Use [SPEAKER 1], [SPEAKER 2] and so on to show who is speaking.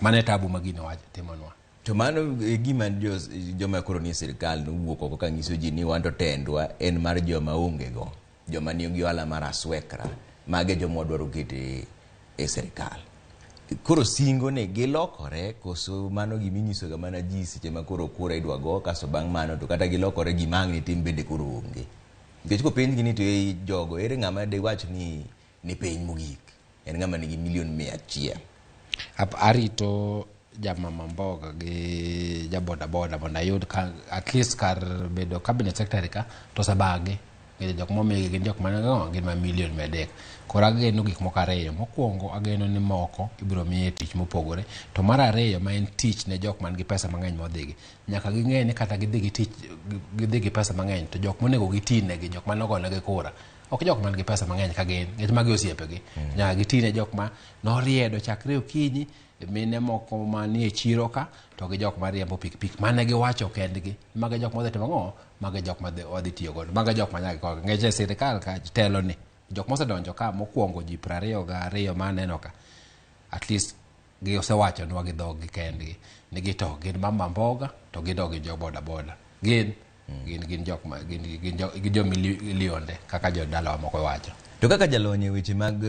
[SPEAKER 1] Mano e tabu ma gini wacho timonwa.
[SPEAKER 2] To mano e gima joma koro nie sirkal nowuok oko ka nyiso ji ni wan to tendwa en mar joma onge go, joma nigi ohala mar aswekra, mage joma wadwaro keto e sirkal. Koro singo ni gilokore koso mano gima inyisoga mana ji seche ma koro kura idwa go kasto bang' mano to kata gilokore gima ang' nitim bende koro onge. Nikech kopenjgi ni to ei jogo ere ng'ama diwach ni ni piny mogik en ng'ama nigi milion 100.
[SPEAKER 1] Arito jamama mboga gi ja boda boda mondo ayud ka at least kar bedo cabinet secretary ka to osebagi. Nikech jok momigi gin jok man gin ma milion 300. Koro ageno gik moko ariyo. Mokwongo ageno ni moko ibiro miye tich mopogore. To mar ariyo ma en tich ne jok man gi pesa mang'eny modhigi. Nyaka ging'e ni kata gidhi gi tich gidhi gi pesa mang'eny to jok monego giti negi jok mane ogonegi kura ok jok man gi pesa mang'eny ka gin nikech magi osiepegi. Nyaka giti ne jok ma noriedo chakre okinyi mine moko manie chiro ka to gi jok mariembo pikipiki mane giwacho kendgi. Magi jok modhi timo ang'o? Magi jok ma wadhi tiyo godo. Magi jok ma nyaka gikonygi. Nikech e sirikal ka telo ni jok mosedonjo ka mokwongo ji 22 maneno ka at least gisewachonwa gi dhog gi kendgi ni gito gin mama mboga to gin ok gin jo boda boda. Gin gin jok ma gin jo milionde kaka jodalawa moko wacho.
[SPEAKER 2] To kaka jalony e weche mag